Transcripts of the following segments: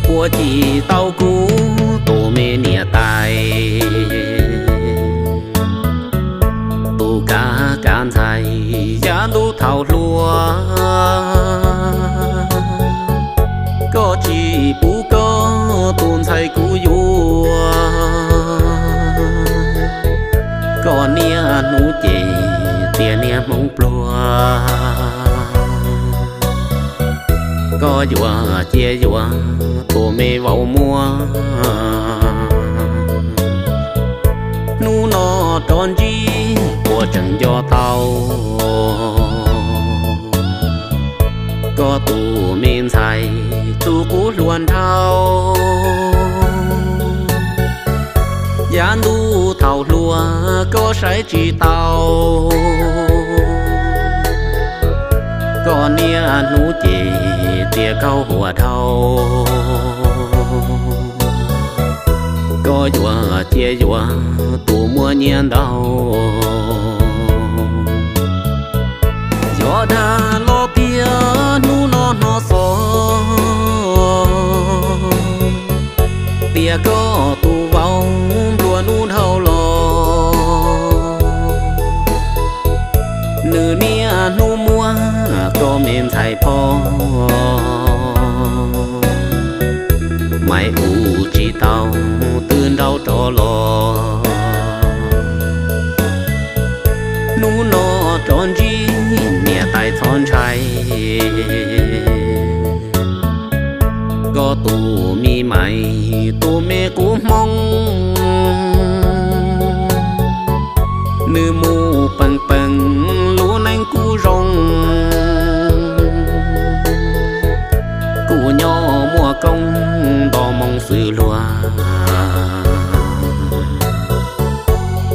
Puas cim tau kuv tus me niam tais, tus kav kav ntxhais yav ntuj thaum hluas. Koj tsis pub koj tus ntxhais kuv yuav, koj niaj hnub cem tias niag hmoov pluag. Koj yuav cia yuav tus me vauv muab, hnub no rov ntsib puas tseem nco tau koj tus me ntxhais tus qub hluas nraug. Yav ntuj thaum hluas koj saib tsis tau, koj niaj hnub cem tias koj huam dhau. Koj yuav cia yuav tus muaj nyiaj ntau. Yog dag los tiag hnub no hnov xov tias koj tus vauv nplua nuj dhau los. Nws niaj hnub muab koj me ntxhais pho, mais ua tsis tau twb nrauj rov los. Hnub no rov ntsib niam tais txhob ntshai, koj tus me mais tus me qub hmoob, nws mus peem peem lub neej kuj zoo, kuj nyob muaj koob nto moo xwm luag.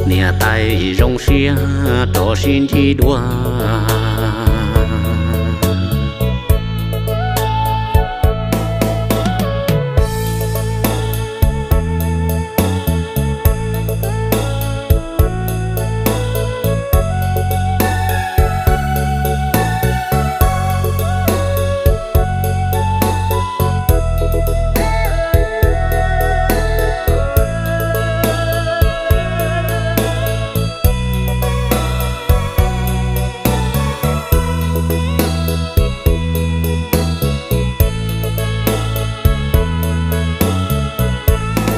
Niam tais zoo siab rov sib ntsib dua.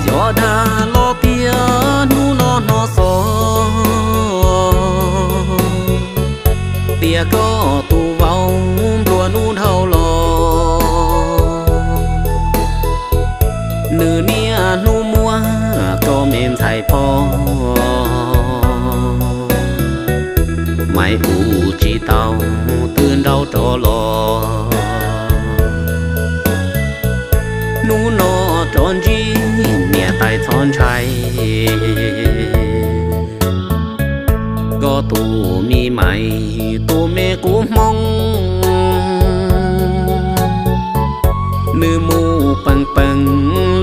Yog dag los tiag hnub no hnov xov tias koj tus vauv nplua nuj dhau los. Nws niaj hnub muab koj me ntxhais pho, mais ua tsis tau twb nrauj rov los. Hnub no rov ntsib niam tais txhob ntshai, koj tus me mais tus me qub hmoob, nws mus peem peem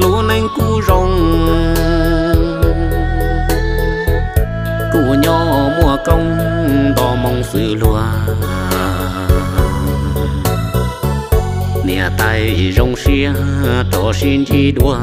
lub neej kuj zoo, kuj nyob muaj koob nto moo xwm luag. Niam tais zoo siab rov sib ntsib dua.